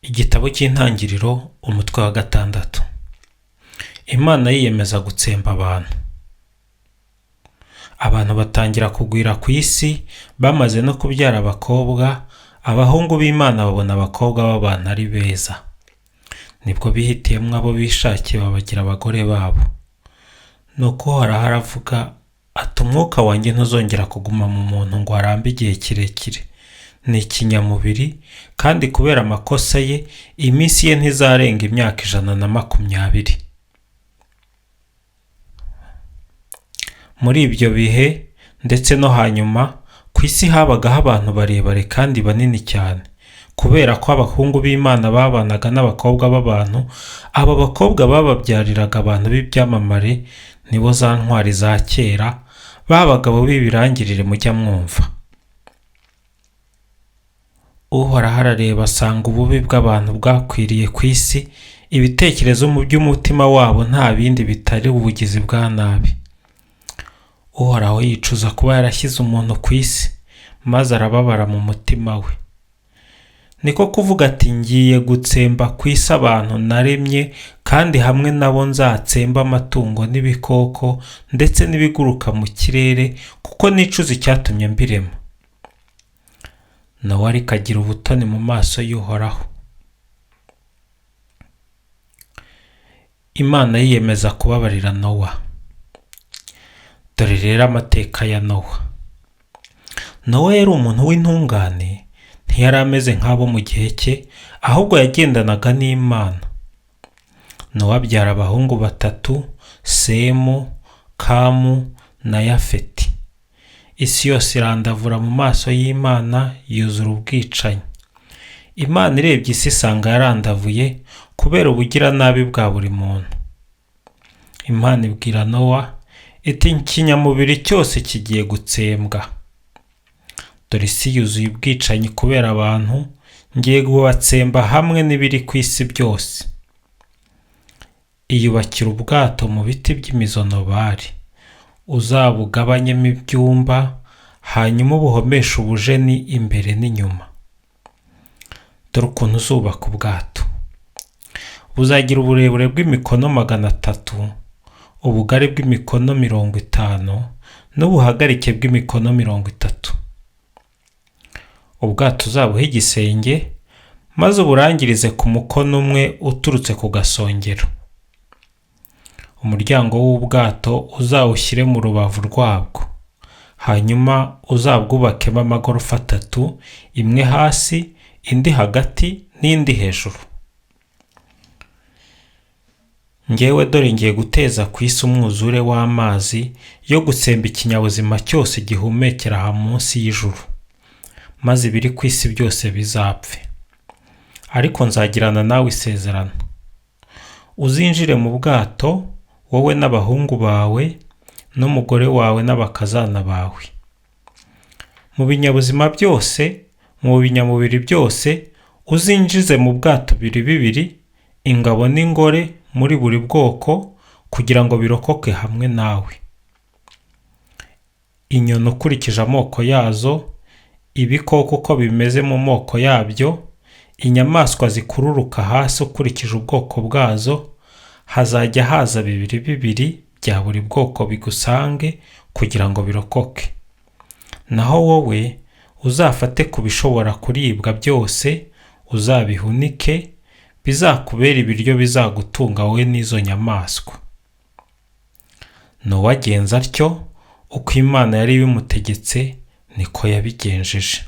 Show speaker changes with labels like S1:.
S1: Igitabo cy'Intangiriro, umutwe wa 6. Imana yiyemeza gutsemba abantu. Abantu batangira kugwira ku isi, bamaze no kubyara abakobwa, abahungu b'Imana babona abakobwa b'abantu ari beza. Nibwo bihitiyemo abo bishakiye babagira abagore babo. Nuko Uhoraho aravuga ati: Umwuka wanjye ntuzongera kuguma mu muntu ngo arambe igihe kirekire. Ni ikinyamubiri, kandi kubera amakosa ye, iminsi ye ntizarenga imyaka 120. Muri ibyo bihe ndetse no hanyuma, ku isi habagaho abantu barebare kandi banini cyane. Kubera ko abahungu b'Imana babanaga n'abakobwa b'abantu, abo bakobwa bababyariraga abantu b'ibyamamare, nibo za ntwari za kera, ba bagabo b'ibirangirire mujya mwumva. Uhoraho arareba asanga ububi bw'abantu bwakwiriye ku isi, ibitekerezo mu by'umutima wabo nta bindi bitari ubugizi bwa nabi. Uhoraho yicuza kuba yarashyize umuntu ku isi, maze arababara mu mutima we. Niko kuvuga ati: Ngiye gutsemba ku isi abantu naremye, kandi hamwe nabo nzatsemba amatungo n'ibikoko ndetse n'ibiguruka mu kirere, kuko nicuza icyatumye mbirema. Nowa ariko agira ubutoni mu maso y'Uhoraho. Imana yiyemeza kubabarira Nowa. Dore rero amateka ya Nowa. Nowa yari umuntu w'intungane, ntiyari ameze nk'abo mu gihe cye, ahubwo yagendanaga n'Imana. Nowa abyara abahungu 3, Semu, Kamu na Yafeti. Isi yose irandavura mu maso y'Imana, yuzura ubwicanyi. Imana irebye isi isanga yarandavuye kubera ubugiranabi bwa buri muntu. Imana ibwira Nowa iti: Ikinyamubiri cyose kigiye gutsembwa. Dore isi yuzuye ubwicanyi kubera abantu, ngiye kubatsemba hamwe n'ibiri ku isi byose. Iyubakira ubwato mu biti by'imizonobari, uzabugabanyemo ibyumba, hanyuma ubuhomeshe ubujeni imbere n'inyuma. Dore ukuntu uzubaka ubwato. Buzagira uburebure bw'imikono 300, ubugari bw'imikono 50, n'ubuhagarike bw'imikono 30. Ubwato uzabuhe igisenge, maze uburangirize ku mukono umwe uturutse ku gasongero. Umuryango w'ubwato uzawushyire mu rubavu rwabwo, hanyuma uzabwubakemo amagorofa 3, imwe hasi, indi hagati n'indi hejuru. Ngewe dore ngiye guteza ku isi umwuzure w'amazi yo gutsemba ikinyabuzima cyose gihumekera aha munsi y'ijuru, maze ibiri ku isi byose bizapfe. Ariko nzagirana nawe isezerano. Uzinjire mu bwato, wowe n'abahungu bawe n'umugore wawe n'abakazana bawe. Mu binyabuzima byose, mu binyamubiri byose, uzinjize mu bwato bibiri bibiri, ingabo n'ingore muri buri bwoko, kugira ngo birokoke hamwe nawe. Inyoni ukurikije amoko yazo, ibikoko uko bimeze mu moko yabyo, inyamaswa zikururuka hasi ukurikije ubwoko bwazo, hazajya haza bibiri bibiri bya buri bwoko bigusange kugira ngo birokoke. Naho wowe uzafate ku bishobora kuribwa byose, uzabihunike, bizakubera ibiryo bizagutunga wowe n'izo nyamaswa. Nowa agenza atyo, uko Imana yari ibimutegetse niko yabigenjeje.